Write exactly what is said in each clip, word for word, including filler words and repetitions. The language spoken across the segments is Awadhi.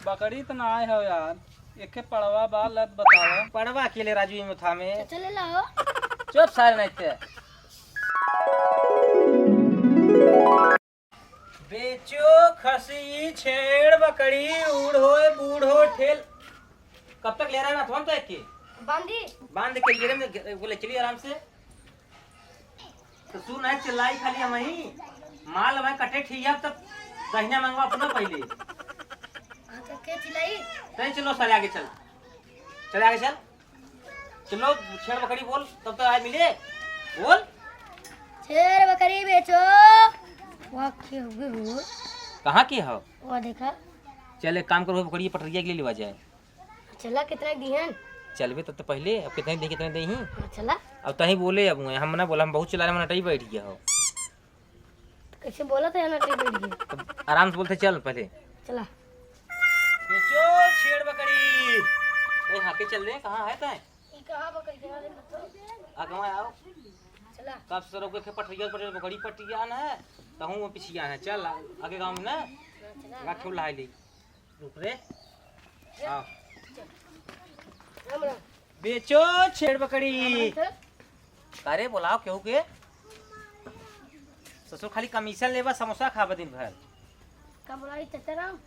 पकड़ी त ना आए हो यार, एके पड़वा बा, लत बतावा। पड़वा अकेले राजू ई मुथा में। चले लाओ। चुप सारे नहीं ते। बेचो खसी छेड़ बकरी, उड़ो बूढ़ो ठेल। कब तक ले रहा है ना, थोन तो एक के? बांधी। बांध के गिरे में ग-, बोले, चलिए आराम से। तो सुन है, चिल्लाई खाली हम ही। माल हमें कटे ठीक है, तब दहिना मंगवा अपना पहले। हाँ, तो के चिल्लाई? तय चलो, सारे आगे चल। चल आगे चल। चलो, छेड़ बकरी बोल, तब तो आज मिले। बोल। छेड़ बकरी बेचो। वाह, के हुए हो? कहाँ के हो? वो देखा। चल, एक काम करो, बकरी पटरिया के लिए लेवा जाए। चला, कितना दिहन? चलबे तब तो पहले, अब कितने दे, कितने दे ही? हाँ, चला। अब तही बोले, अब हम ना बोला, हम बहुत चिल्ला रहे, हम नटई बैठ गया हो। तो कैसे बोला था, यहाँ नटई बैठ गया? तो आराम से बोलते, चल पहले। चला। बेचो छेड़ बकरी। ए, हाँ के चल दे, कहाँ है तय? ई कहाँ बकरी के वाले मतलब? आ, कहाँ आओ? चला। कब से रोके के पटरिया, पटरिया, बकरी पटिया न है, तहूँ वो पिछिया है। चल, आगे गाँव में ना, चला। गा खेल लाई ली। रुक रे। हाँ। राम राम। बेचो छेड़ बकरी। राम राम। अरे, बोलाओ केहू के। ससुर खाली कमीशन लेबा, समोसा खाबा दिन भर। का बोलाई, चचा राम?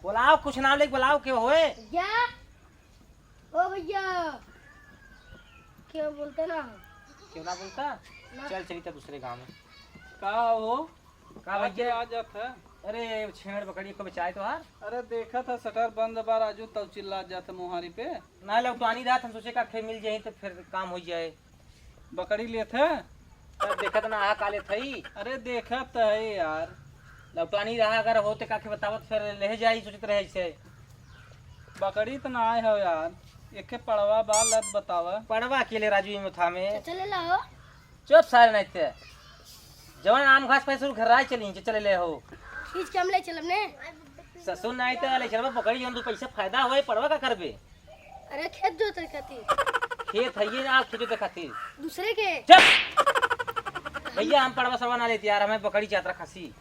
बोलाओ, कुछ नाम लेके बोलाओ, के होए? या? ओ भैया, क्यों बोलते ना हो? क्यों ना बोलता? ना। चल, चली तो दूसरे गाँव में। का हो? का आज भैया? आ जात है? अरे, छेड़ बकरी को बेचाए तो हार। अरे, देखा था शटर बंद बा राजू, तब चिल्ला जात है मुहारी पे। ना, लौटवानी रात हम सोचे का खे मिल जाए तो फिर काम हो जाए। बकरी लेत है? तब देखत ना आहा का लेत हई। अरे देखत है यार। लौटानी रहा अगर होते काके बतावत फिर ले जाई सोचत रहे ऐसे। बकरी त ना आए हो यार। एके पड़वा बा लत बतावा। पड़वा अकेले राजू ई मुथा में। चले लाओ। चुप सारे नहीं ते। जवन आम घास पे सुर घर राय चली जे चले ले हो। खींच के हम ले चलब ने। ससुर नहीं ते ले चलबा बकरी जवन दू पैसा फायदा होए पड़वा का करबे। अरे खेत जोते खातिर। खेत है ये ना, खेत जोते खातिर। दूसरे के। चुप! भैया, हम पड़वा सरवा ना लेती यार, हमें बकरी चाहत रहा खसी।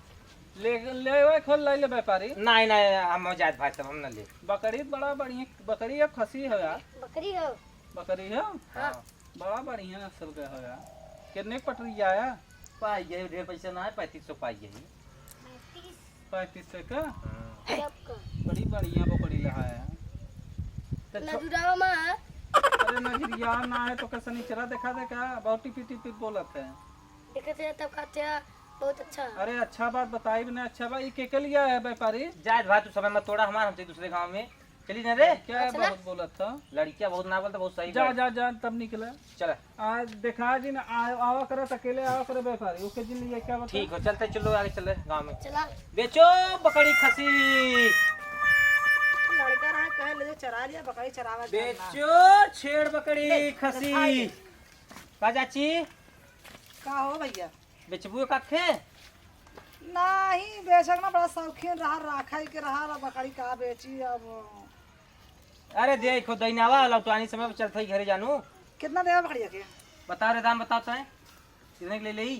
ले, ले ओए खोल लाई ले व्यापारी। नहीं, नहीं, हम जात भाई सब, हम ना ले। बकरी बड़ा बढ़िया, बकरी या खसी हो यार। बकरी हो। बकरी हो? हाँ। बड़ा बढ़िया नस्ल के हो यार। कितने के पटरी आया? पाई गए, ढेर पैसा ना है, पैंतीस सौ पाई गए। पैंतीस सौ का? हाँ। बड़ी बढ़िया बकरी लहा है। तो छो- नजुरावा मार। अरे नजुरिया ना है तो कैसे निचरा देखा दे का? बहुत टिपी टिपी बोलत है। देखत है तब कहते हैं, बहुत अच्छा। अरे अच्छा बात बताई भी ना, अच्छा बा। ई के के लिया है व्यापारी? जाए भाई, तू समय मत तोड़ा हमार, हम चली दूसरे गाँव में। चली ना रे। क्या है अच्छा ना? बहुत बोलत था? लड़किया बहुत ना बोलता, बहुत सही जा, बात। जा, जा, तब निकला। चला। आ, देखा जी ना, आ, आवा करत अकेले आवा करे व्यापारी, ओके जिन लिए क्या बता? ठीक हो, चलते चलो आगे चले गाँव में। चला। बेचो बकरी खसी। लड़का रहा कहे ले जो चरा लिया, बकरी चरावा जानना। बेचो छेड़ बकरी ले, खसी। दिखाई दे। का चाची? का हो भैया? बेचबू का खे? नाही, बेचक ना बड़ा शौकीन रहा, राखा ही के रहा, ला बकरी का बेची अब। अरे दे, खो दइनावा, लौटवानी समय पे चलत ही घरे जानू। कितना देवा बकरिया के? बताओ रे, दाम बताओ तय। कितने के ले लेई?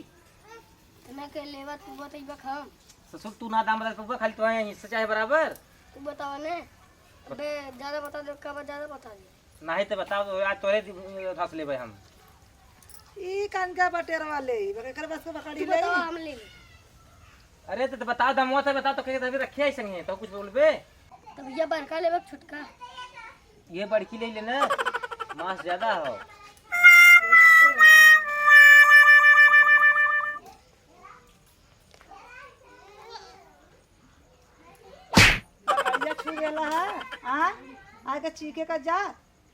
कितना के लेवा तू बतइबा हम। ससुर तू ना दाम बता पउबा, खाली तो है हिस्सा चाहे बराबर। तू बतावा ने। अबे ज्यादा बता दे, का बा ज्यादा बता दे। नाही तो बताओ, आज तोरे दि-, धस लेबे हम। ई कान का बटेरवा ले, ई बके कर बस के बकरी तू ले। बतावा, हम ले ले। अरे तो, तो बताओ, दमवा तो बताओ, तो कहे तभी रखिया ही संगे, तो कुछ बोलबे? तो भैया बड़का लेबे, छोटका? ये बड़की ले लेना, मांस ज्यादा हो। बकरिया छू गेला है, आ? आके चीखे का जा,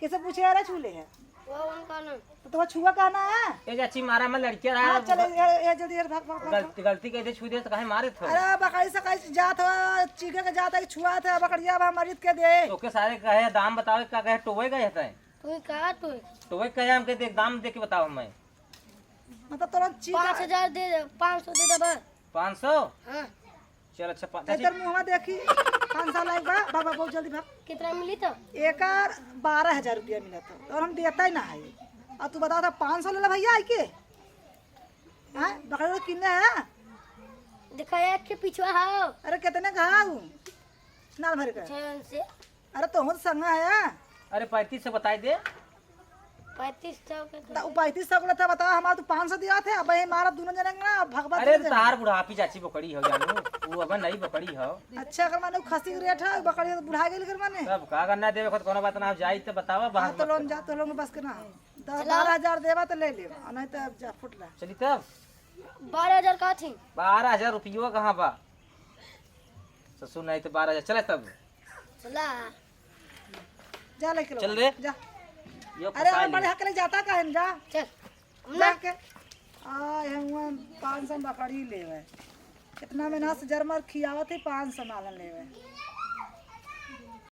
कैसे पूछे अरे छू ले है? वो उनका ना। तो तुम्हारा छुआ कहना है? ए चाची, मारा मैं लड़किया रहा। हाँ, चले, ये, ये जल्दी, ये भाग, भाग, भाग, भाग। गलती, गलती कह दे, छू दे तो काहे मारे थो? अरे बकरी से कहीं जात हो, चीखे के जात है, छुआ थे, बकरिया बा मरित के दे। तो के सारे कहे दाम बतावे, का कहे टोवे गए थे? तू का तू? टोवे कहे हमके देख, दाम दे के बताओ मैं। मतलब तोरा चीख पाँच हजार दे दे, पाँच सौ दे दे बस। पाँच सौ? हाँ। चल अच्छा, पा-, ए, चाची। तेरे मुँहवा देखी, पाँच सौ लाइक बा, बाबा बहुत जल्दी भाग। कितना मिली तो? एकर बारह हजार रुपया मिला तो, और हम देता ही ना है। और तू बता था पाँच सौ ले ला भैया, आई के? हाँ, बकरे को किन्ने है? देखा एक के पिछवा हो। अरे कितने का हो? ना भर के। छह से। अरे तो हम संगा है। अरे पैंतीस सौ बताई दे। पैंतीस सौ के तो उ पैंतीस सौ को लेता बतावा, हमारा तो पाँच सौ दिया थे, अब ये हमारा दोनों जने ना, अब भगवा अरे दोनों जने। तार बुढ़ापी चाची बकरी हो जानू, वो अब नई बकरी हो। अच्छा, अगर माने उ खसी के रेट है, बकरी तो बुढ़ा गेल कर माने। तब का करना देवे खुद कोनो बात ना, जाई तो बतावा, हाँ, बाहर तो मत लोन करो। जा, तो लोन बस के ना। दस चला। बारह हजार देवा तो ले लेवा, और नहीं तो अब जा फुटला। चली तब। बारह हजार का थी? बारह हजार रुपयो कहाँ बा? ससुर नहीं तो बारह हजार, चला तब। चला। जा लेके लो। चल रे। जा। यो अरे फंसा और ली। बड़े हक ले जाता का है जा। चल। जा के। आ, ये हुआ पाँच सौ बकरी लेवे। कितना में ना से जरमर खियावत है, पाँच सौ मालन लेवे।